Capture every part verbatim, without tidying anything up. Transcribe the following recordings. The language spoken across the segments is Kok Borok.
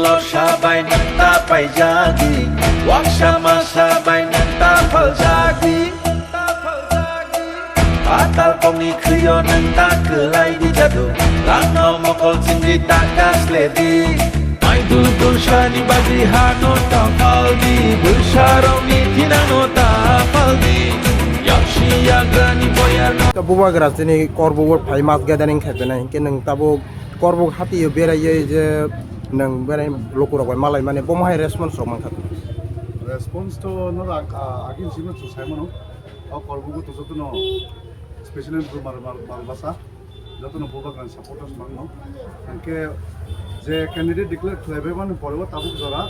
Lorsa bai nwng ta paijagwi, waksa masa bai nwng ta phaljagwi. Patal kokni khwio nwng ta kwlai di jadu, langno mokol chingdi ta kasledi. Maidu dulsani bagwi hano ta phaldi, bwsarokni thinangno ta phaldi. Yaksi yagrani boyarno. Bubagra chini korbugo phai mass gathering khaiphainai, hinkhe nwng tabuk Korbuk hatio beraiwi je nwng berai lukurok bai malai mani, bomo hai response rok mankha? Response to no ag-, a-, agin sino chwng sai mano. O Korbugo to jotono special improvement mal, mal basa. Jotono Bubagrani supporters bangno. Hingke je candidate declare khlaibai mani pore o tabuk jora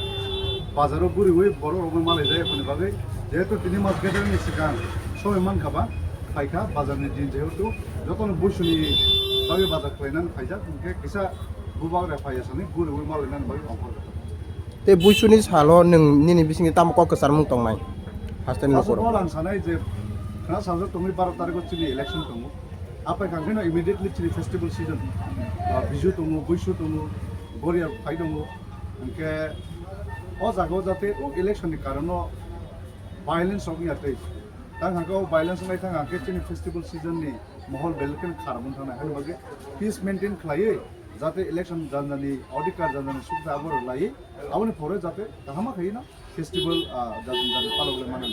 bazaro guriwi borok rokno malai jai, aboni bagwi jehetu tini mass gathering ni swkang somoi mankha ba, phaikha bazarni din, jehetu jotono buisuni bagwi bazar khlainani phaijak, hingke kisa Bubagra phaiya sani guriwi malainani bagwi ongkhor kha. Tei buisuni salo nwng nini bisingni tamo kok kwcharmung tongnai? Hasteni aswk lukurok. Bo ang sanai je khna sajak tongwi baro tarikh o chini election tongo. Apai kangkheno immediately chini festival season, ah, Biju tongo, Buisu tongo, Goria phai tongo. Hingke o jaga o jate o election ni karon o violence rok wngya tei. Tang hingke o violence wngnai thang hingke chini festival season ni mohol belai kheno kharap wng thangnai. Hani bagwi peace maintain khlaiwi jate election janjani odhikar janjani suksa abo rwlaiwi aboni pore jate kaham khe no festival, ah, jati jati palok le mano.